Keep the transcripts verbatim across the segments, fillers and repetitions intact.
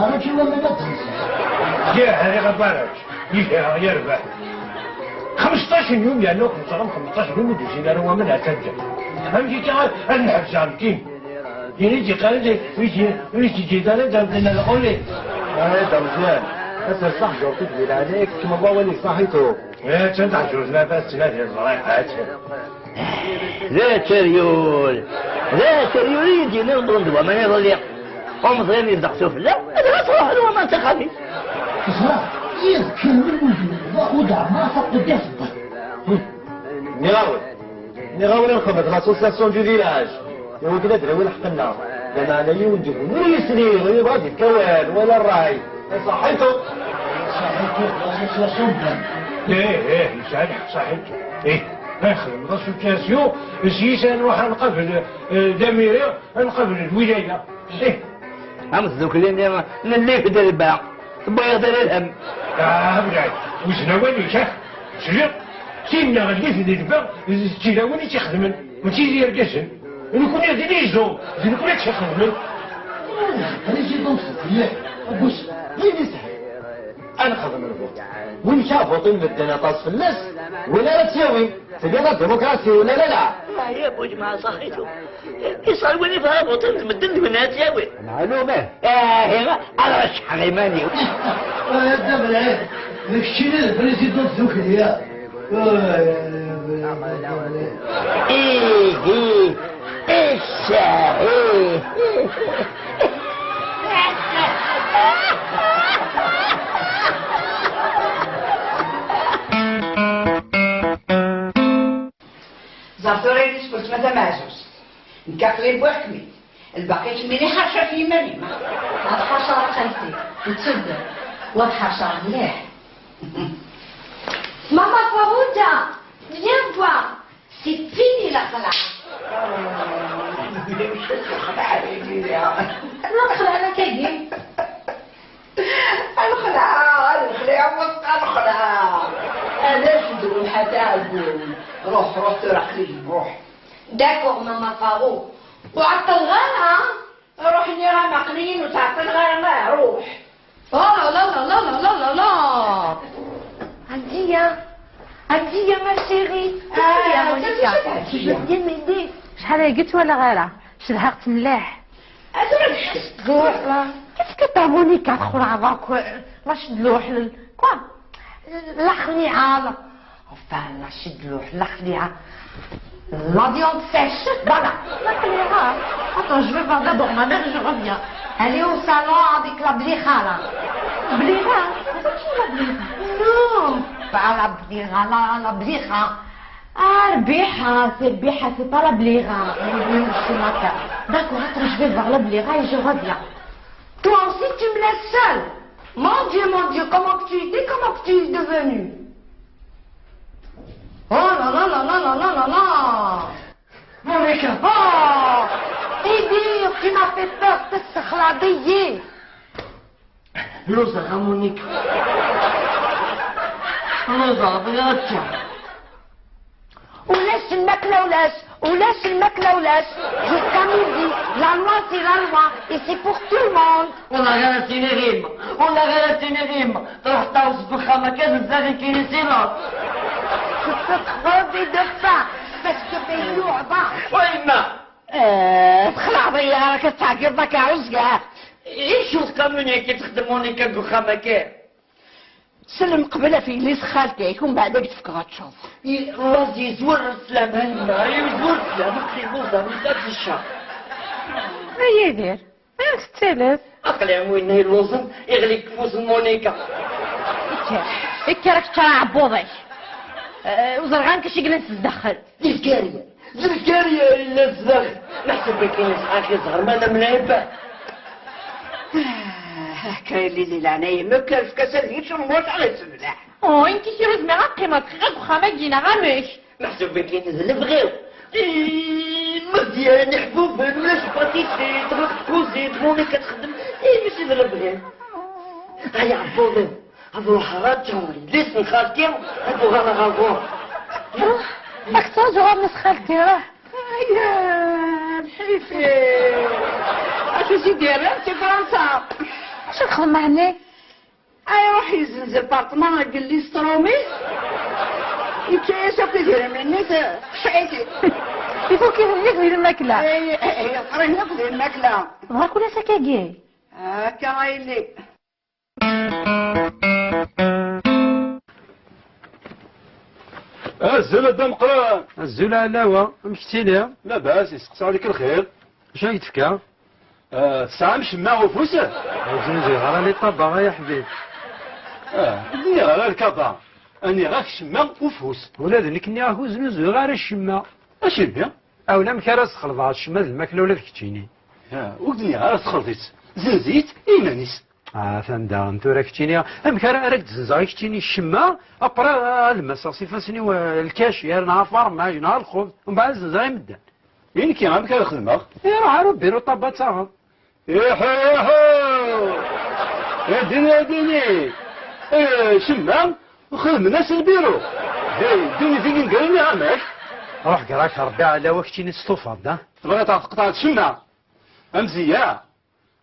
Ara k-iwamen ad d-yezzi. Yah, hariɣ abaraj. Yah, yerbeḥ. Xmesṭac n yum yerna ur xemmseɣ am xmesṭac n yum ur d-usin ara waman ar taddart. Amek akka ad nḥebseɣ nekkini? Yini-d yeqqar-d ur yi-teǧǧiḍ ara d amdan lɣuli. Ay d ameẓyan, ass-a ṣaḥ ǧurṭ-ik di leɛnaya-k, kemmel awal-ik ṣaḥitu. Eh, d tameḥjurt ma bas ttnadi ẓriɣ. D ateryul! D ateryul i yi-d-yenniḍ Bondwa, ma iḍelli. Umẓin yezdeɣ sufella, dɣa truḥ lwama d taxabit. Teẓra, iḍ kamel ur d-newweḍ, ur d-ɛemmer taqudda tewweḍ. Nniɣ-awen, nniɣ-awen ad nxedmet l'association du village. Iwakken ad d-nawi lḥeqq-nneɣ. Lameɛna yiwen deg-wen ur yesli, ur yebɣi ad yefk awal, wala ṛṛay. Ṣaḥitu! Ṣaḥitu, l'association n Dan. Ih, ih, yesɛa lḥeqq, ṣaḥitu. Ih, ad nexdem l'association, s yis ad nruḥ ad nqabel, eh, d amiri, ad nqabel lwilaya. Ih. Am tdukli-nni n llif d lba, tewwiḍ-d ara lhem. Ah, mlay, wzen awal-ik, ah. Sliɣ, tinna llif d lba, d tilawin i tt-ixedmen, mačči d yergazen. Nekkni d les hommes, d nekkni i tt-ixedmen. Président, mliḥ, abus, d ayen yeshel. Ad nexdem lvuṭ. Win kabuṭin medden aṭas fell-as, win ara tt-yawin. Tebɣiḍ la démocratie, wala la la? Ah, ya bu ǧemɛa, ṣaḥitu. Iṣal win yebɣa abuṭin d medden d win ara tt-yawin. Nɛellu, mah. Ah, ala cceḥ iman-iw. Ah, ya Dda Belɛid, d keččini d président dukli, ya. Ihi, issah, ih. Ẓer tura yelli-s n weltma tameɛzuzt. Nekk aql-i wwiɣ-kem-id. Lbaqi kemmini ḥerca ɣef yiman-im. Ad ḥerceɣ a xalti, ur ttedder. Wa ad ḥerceɣ mliḥ. Maman Farouda, viens voir. C'est fini la xelɛa. Lxelɛa-agi. Lxelɛa, lxelɛa, lxelɛa. Ala s-d-ruḥ a taɛeggun. Ruḥ, ruḥ tura aql-i nruḥ. D'accord, maman Faro. Ur ɛeṭṭleɣ ara. Ruḥ, nniɣ-am aql-iyi ur ttɛeṭṭileɣ ara, ma ruḥ. Oh là là là là là là là là. Ɛeddi-ya, ɛeddi-ya ma chérie. Ah, Monica, je viens m'aider. Acḥal ayagi ur tt-walaɣ ara. Cedhaɣ-tt mliḥ. Ruḥ, là. Qu'est-ce que t'as, Monica, txelɛeḍ akk? La cedluḥ, quoi? La xliɛa, la. Enfin, la cedluḥ, la xliɛa. La viande sèche, voilà. La xliɛa. Attends, je vais voir d'abord ma mère, je reviens. Elle est au salon avec la blixa, là. Blixa? C'est qui la blixa? Non, pas la blixa, la, la blixa. Ah, Rbiḥa, c'est Rbiḥa, c'est pas la blixa. Oui, oui, c'est ma carte. D'accord, attends, je vais voir la blixa et je reviens. Toi aussi, tu me laisses seule. Mon Dieu, mon Dieu, comment que tu étais, comment que tu es devenu? Oh là là là là là là là là. Monica. Oh, Idir, tu m'as fait peur, tessexlaḍ-iyi. Lluẓeɣ a Monica. Lluẓeɣ, bɣiɣ ad ččeɣ. Ulac lmakla, ulac, ulac lmakla, ulac. Jusqu'à midi, la loi, c'est la loi, et c'est pour tout le monde. Ur ɣ ara tiniɣ yemma, ur ɣ ara tiniɣ yemma. Truḥ taweḍ deg uxxam akka, zedzaɣ ikini si laẓ. Teṭṭef de faim, parce que pays yuɛba. Wa yemma! Eh, txelɛeḍ-iyi, ara k-tettɛeggiḍ d akeɛɛuẓ, ya. Icu tkamyun-agi txeddem Monica deg uxxam akka? Sellem qbel ɣef yelli-s xalti-k, umbeɛd ad k-d-fkeɣ ad teččeḍ. I, laẓ yezwar sslam, a yemma, yezwar sslam, aql-i lluẓeɣ, nekk ad tteččeɣ. A Yidir, amek tettiliḍ? Aql-i am winna yelluẓen, iɣli deg ufus n Monica. Kker, kker ad k-ččaṛ aɛebbuḍ-ik. Eh, ur ẓriɣ ara amek acu i yellan s zdaxel. D lkarya, d lkarya yellan sdaxel. Meḥsub akken yesɛa xiẓer ma d amlayeb. Ah, akka yelli di leɛnaya-m, kker efk-as ad yečč, nruḥ ad yesebleḥ. Oh, nekk kra ur zmireɣ ad qqimeɣ dqiqa deg uxxam-agi, neɣ amek? Meḥsub akken d lebɣi-w. Ih, Meẓyan iḥbuben, ulac pâtisserie, truḥ tkuzint, Monica txeddem. Ih, mačči d lebɣi. Ay aɛebbuḍ-iw. Ad ruḥeɣ ad ččeɣ yelli-s n xalti, ad uɣaleɣ ɣer ɣur-m. Ruḥ, ad k-ttṛaǧuɣ a mmi-s n xalti, ruḥ. Aya, lḥif. Acu s-i-d-yerran si Fransa? Acu txedmeḍ ɛni? Ay, iruḥ yezzenz apartma deg Listrumi, yečča-yas akk idrimen-nni, t-, tqecɛit-it. Ifuk idrimen akla. Ay, ay, ay, ɣrin akk di lmakla. Dɣa kul ass akkagi? Akka ay yelli. Azul a Dda Meqqran. Azul a Ɛlawa, amek tiliḍ? Labas, yesteqsa ɛlik lxir. Acu ay d-tefka? Ah, tesɛam ccemma ɣef ufus? Ur znuzuyeɣ ara les tabacs, ay aḥbib. Ah, nniɣ ara lkaba. Aniɣ-ak ccemma ufus? Ula d nekk nniɣ-ak ur znuzuyeɣ ara ccemma. Acimi? A ulamek ara tesxelḍeḍ ccemma d lmakla ula d keččini. Ah, ur d-nniɣ ara tesxelḍ-itt. Zenz-itt i yiman-is. Ah, atan daɣen tura keččini. Amek ara, ara k-d-zenzeɣ i keččini ccemma, après, ah, ad lmaseɣ s ifassen-iw, ah, lkaci, neɣ afermaj, neɣ lxubz, mbeɛd ad zenzeɣ i medden. I nekki, amek ara xedmeɣ? Iruḥ ar ubiru ṭabba ad taɣeḍ. Iḥu, iḥu! Adini, adini! Eh, ccemma, xedmen-as lbiru. Hey, ddunit i yengren iɣamak. Ruḥ ger-ak Rebbi Ɛlawa keččini testufaḍ, da? Tebɣiḍ ad teqṭɛeḍ ccemma? Amzeyya!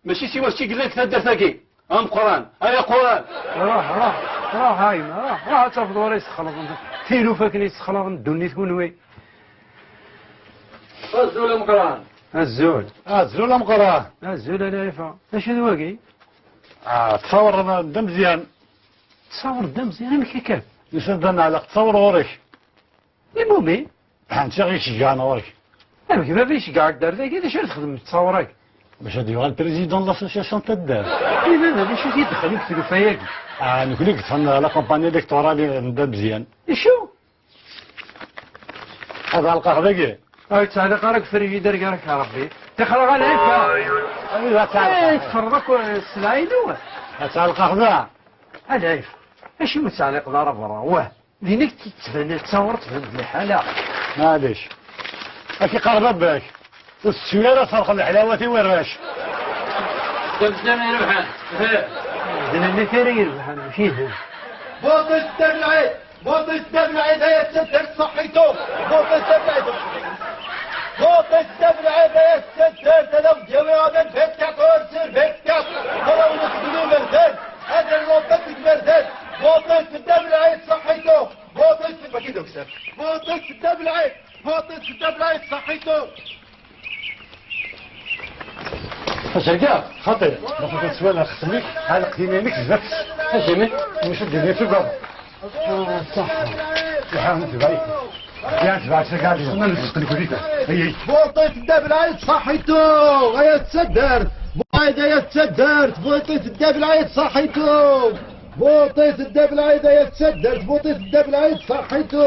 Mačči siwa kečč i yellan deg taddart-agi, a Meqqran, ay aquran! Ruḥ, ruḥ, ruḥ, a yemma, ruḥ, ruḥ ad tafeḍ wara yessexlaḍen, tilufa akken yessexlaḍen ddunit kunwi. Azul a Meqqran. Azul. Azul a Meqqran. Azul a Lɛifa. D acu d wagi? Ah, ttṣawar n, d ameẓyan. Ttṣawar d ameẓyan, amek akka? Yusa-d ad neɛleq ttṣawar ɣur-k. Imumi? Anta i ɣ-iceggɛen ɣur-k? Amek baba iceggeɛ-ak-d ar dagi, d acu ara txedmem ttṣawar-agi? Bac ad yuɣal président de l'association n taddart. I baba, d acu i t-id-dexlen deg tlufa-agi? Ah, nekni i yeṭṭfen la compagnie électorale n Dda Meẓyan. Acu? Ad ɛelqeɣ dagi. Ur yettɛelliq ara deg frijider, gar-ak a Rebbi. Tixreɣ a Lɛifa. Anida ad ɛelqeɣ? Eh, txerreḍ akk sselɛa-inu. Ad ɛelqeɣ da. A Lɛifa, acimi ur tettɛelliqeḍ ara berra? Wah. Din i tettban ttawret, tban-d liḥala. Maɛlic. Ad k-iqqar baba-k. Ur tettu ara ad ferqen leḥlawat i warrac. D amdan irebḥen. D lannat ara irebḥen, mačči d. Buṭi Dda Belɛid! Buṭi Dda Belɛid, ay ass-a ddert ṣaḥitu! Buṭi Dda Belɛid! Buṭi Dda Belɛid, ay ass-a ddert, ad awen-d-yawi aman vingt-quatre heures sur vingt-quatre! Ad awen-d-tebdu iberdan! Ad irnuṭ deg iberdan! Buṭi Dda Belɛid ṣaḥitu! Buṭi-t, mačči d akessar. Buṭi-t Dda Belɛid, Buṭi-t Dda Belɛid, ṣaḥitu. Azerga, xaṭi, ma tebɣiḍ ad twaliḍ xeṣṣem-ik, ɛelleq iman-ik zdat-s. Azimi? Mec ad d-yini tugaḍ. Ah, ṣaḥḥa. Iḥan, tebɛit. Yan, tebɛit, sagal, ma nzet nekk di ta. Ay, ay. Buṭi-t Dda Belɛid, ṣaḥitu. Ay at taddart. Buṭi-t, ay at taddart. Buṭi-t Dda Belɛid, ṣaḥitu. Buṭi-t Dda Belɛid, ay at taddart, Buṭi-t Dda Belɛid, ṣaḥḥitu.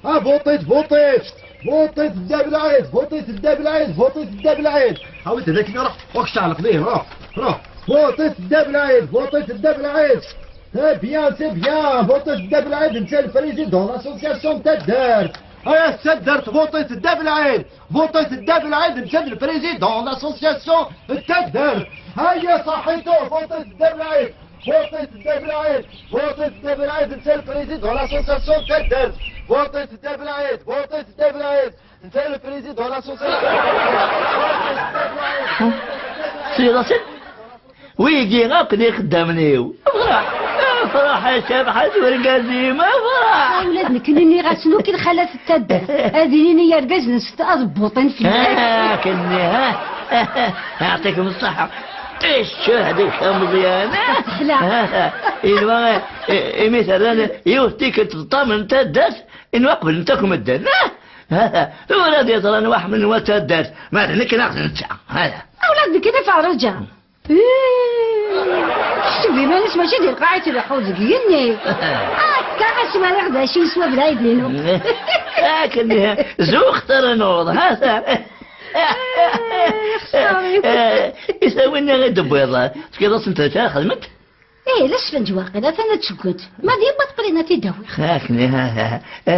Ah, Buṭi-t, Buṭi-t. Buṭi-t Dda Belɛid, Buṭi-t Dda Belɛid, Buṭi-t Dda Belɛid. Awi-t d akken, ruḥ, ruḥ ceɛleq dihin, ruḥ, ruḥ. Buṭi-t Dda Belɛid, Buṭi-t Dda Belɛid. C'est bien, c'est bien. Buṭi-t Dda Belɛid, netta le président de l'association n taddart. Ay at taddart, Buṭi-t Dda Belɛid. Buṭi-t Dda Belɛid, netta d le président de l'association n taddart. Aya ṣaḥitu, Buṭi-t Dda Belɛid. Buṭi-t Dda Belɛid, Buṭi-t Dda Belɛid, netta le président de l'association n taddart. Buṭi-t Dda Belɛid, Buṭi-t Dda Belɛid, netta le président de l'association. Tesliḍ-asen? Wigi akk d ixeddamen-iw. Afraḥ, afraḥ a Cabḥa d urgaz-im, afraḥ! Ula d nekkni nniɣ-asen akk i lxalat n taddart. Ad inin i yergazen s ad bbuṭin fell-ak. Ah, kenni, ha? Yeɛṭikem ṣṣeḥḥa. Ticcuh deg-k a Meẓyan. Teḥla. Inwa, imi terran yiwet tikkelt d ṭṭam n taddart, inwa qeblen-t akk medden. Tura ad yeẓran waḥmen wa taddart, ma d nekk neɣ d netta. Ula d nekkni ferruǧa. Ih, tekteb iman-is mačči di lqaɛa i tleḥḥu deg yigenni. Akka asmi ara d acu yeswa Belɛid-inu. Akken, zuxx ternuḍ, ha ta. Ixṣer-it. Isawin-nni i d-tewwiḍ, tefkiḍ-asent kra xedment? Ih, la sfenǧ waqila, atan ad tceggeḍ. Ma d yemma teqlin ad t-id-awiɣ. Akken, ha, ha, ha.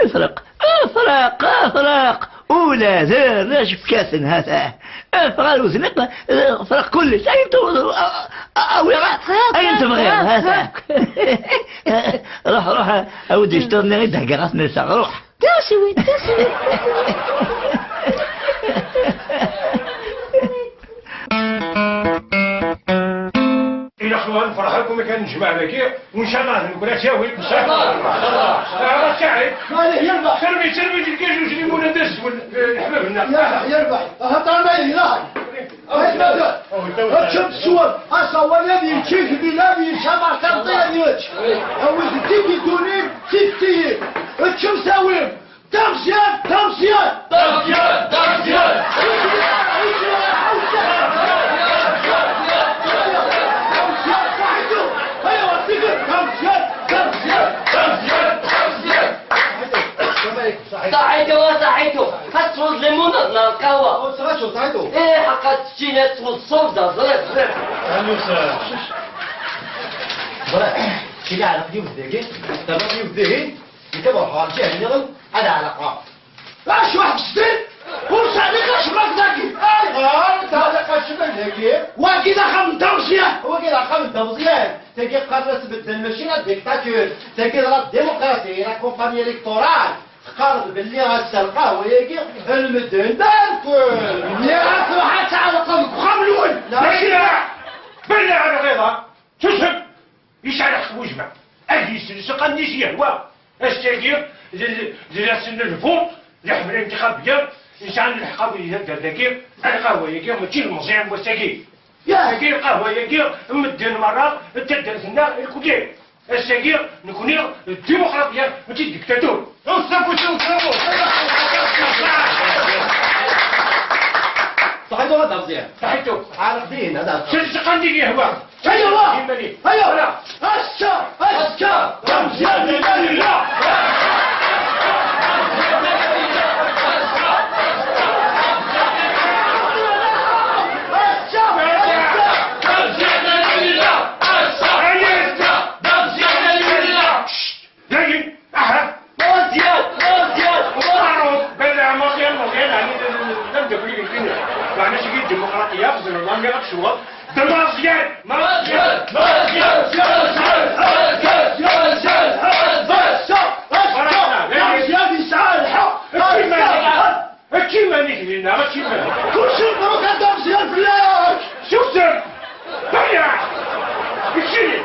Ifreq, ifreq, ifreq. Ula d arrac fkaten, ha-t-a. Af ɣer uzniq, freq kullec. Ayen tewweḍ, a-, a-, awi ɣer, ayen tebɣiḍ, ha-t-a. Ruḥ, ruḥ, awi-d iceṭṭiḍen-nni i d-heggaɣ ad ten-lseɣ, ruḥ. Tasiwit, tasiwit, tasiwit. Nferḥ akk mi kan nejmaɛ dagi, وإن شاء الله نكون أتياوي. إن شاء الله. آه، سعيد. ما عليه، يربح. ترمي، ترمي، تلقى جوج ليمونات الزول، آه، حبابنا. يربح، يربح. هضرنا إلهي. هاي ماذا؟ هتشوف الصور. أصور هذه تشيك بلادي، شمع تنطية. أو تيجي دوني، تيجي. تشوف سويم. تمشيات، تمشيات. تمشيات، تمشيات. صحيتو، صحيتو. صحيتو، صحيتو. خاص تفوز ليمونة مع القهوة. صحيتو، صحيتو. إيه، حقا تشينات والصودا، زرير، زرير. أهلا وسهلا. برا، شي على قديم الدقيق، تمام يوم الدهين. Yetaba ɣer ǧiha nniḍen, ad ɛelqeɣ. Acu ḥbes-ten? Ur sɛiɣ acu ma tzagi. Ayɣer ur sɛiɣ acu ma tzagi? Wagi d axxam n Tamẓyant. Wagi d axxam n Tamẓyant. Tagi qqaren-as medden mačči la dictature. Tagi d la démocratie, la campagne électorale. Teqqareḍ belli ass-a lqahwa-agi, medden d alkul. Nniɣ-ak ruḥ ad tɛelqeḍ deg uxxam-nwen. Mačči da. Belli ɛni ɣiḍa. Susem. Yesɛa lḥeqq wejma. Ad yesres aqanni s yehwa. Ass-agi, d, d, d ass n lbuṭ, leḥmala intixabiya, yesɛan lḥeqq akk di taddart-agi, lqahwa-agi, mačči d Meẓyan n wass-agi. Yagi lqahwa-agi, medden merra, d taddart-nneɣ, lkulli. Ass-agi, nekni, d dimuqraṭiya, mačči d diktatur. Saḥit ula d Meẓyan. Saḥit. Ɛreq din, ad ɛreq. Sers aqanni s yehwa. Aywa! Iman-ik. Aywa! Voilà. Ass-a! Ass-a! D Ameẓyan i lilla! Ass-a! Ass-a! Ass-a! Ass-a! Dayen! Aha! Meẓyan! Meẓyan! Meɛruf! Belleɛ Meẓyan, Meẓyan, ɛni d, d, d ameddakel-ik, d, meɛna seg dimuqraṭiya, xezreɣ, nniɣ-ak ccɣel. D Meẓyan! Meẓyan! Meẓyan! Meẓyan! Meẓyan yesɛa lḥeqq! Ečč iman-ik! Ečč iman-ik dinna, ečč iman-ik! Kulci mebruk a Dda Meẓyan fell-ak! Susem! Baya! Keččini!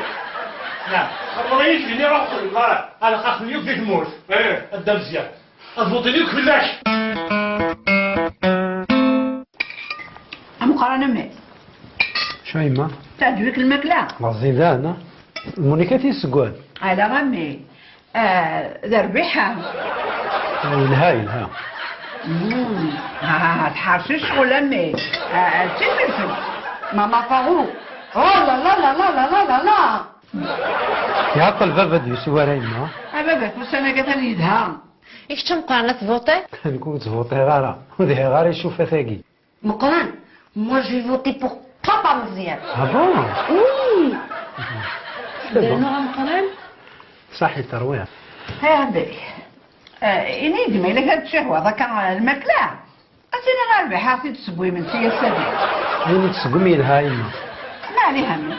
Xemmer-iyi-d dinna, ruḥ xdem ara! Ala, xaqen yakk di tmurt! Eh. A Dda Meẓyan! Ad vuṭin yakk fell-ak! Ameqqran a mmi. Acu a yemma? Teɛǧeb-ik lmakla? Meẓẓi da, neɣ? Lmunika tisseggan. Ala a mmi. Ah, d rrbiḥa. Yelha, yelha. Mm. Ah, tḥerci ccɣel a mmi. Ah, d timmit. Mama Faru. Oh là là là là là là là là. Yeɛqel baba d yusi wara yemma. A baba, ussan-agi atan yedha. I kečč ameqqran ad tvuṭiḍ? Nekk ur ttvuṭiɣ ara, ur dhiɣ ara i ccufat-agi. Meqqran, moi je vais voter pour Papa Meẓyan. Ah bon? Oui. D'accord. Rnu ameqqran? Saḥit, terwiḍ. Ha, anda-k? Eh, ini-d ma yella kra tcehwaḍ akka, eh, lmakla? Ad tiniḍ rbiḥeɣ-t-id seg imensi ass-agi. Ayen i d-tseggem yelha a yemma. Ma ɛliha mmi.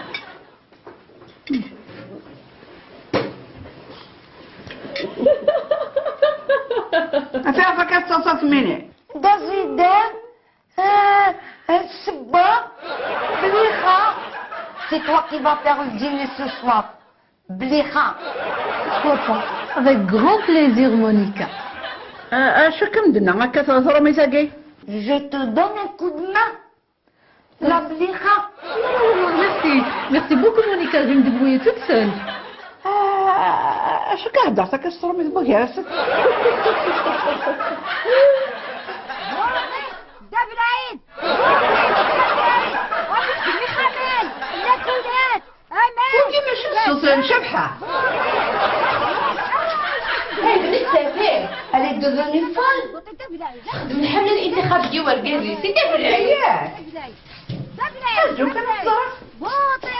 Ata afak ad tettaḍsaḍ mini. D aẓidan, ah, ah, ssebba, blixa. C'est toi qui vas faire le dîner ce soir. Blixa. Pourquoi pas? Avec grand plaisir, Monica. Ah, acu kem-d-tenna akka tṛumit-agi? Je te donne un coup de main. La blixa. Merci. Merci beaucoup, Monica. Je vais me débrouiller toute seule. Ah, acu akka heddret akka s tṛumit bugar-asen? Dda Belɛid! Dda Belɛid! Amek txedmem ixxamen? Amek? Ur d-imac ṣṣut n Cabḥa. Hey, bnit tafir, elle est devenue folle. Texdem lḥemla n intixab n wergaz-is, i Dda Belɛid. Azu kan ad ẓer. Buṭi,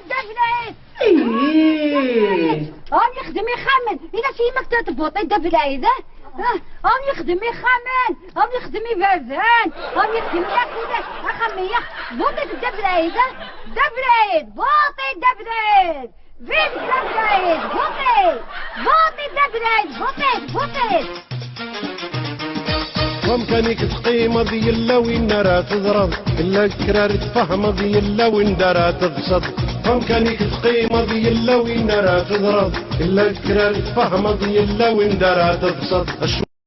Dda Belɛid. Ih. Am yexdem ixxamen, ila si yemma-k tura tbuṭi Dda Belɛid, eh? Ah, am yexdem ixxamen, am yexdem iberdan, am yexdem yakula, axxam-nni, buṭi Dda Belɛid, eh? Dda Belɛid, buṭi Dda Belɛid. Vive Dda Belɛid, buṭi! Buṭi Dda Belɛid, buṭi, buṭi! Wamkan-ik teqqimeḍ yella win ara teẓreḍ, yella kra ara tfehmeḍ yella win ara teḍseḍ. Amkan-ik teqqimeḍ, yella win ara teẓreḍ, yella lekrar tfehmeḍ, yella win d ara teḍseḍ.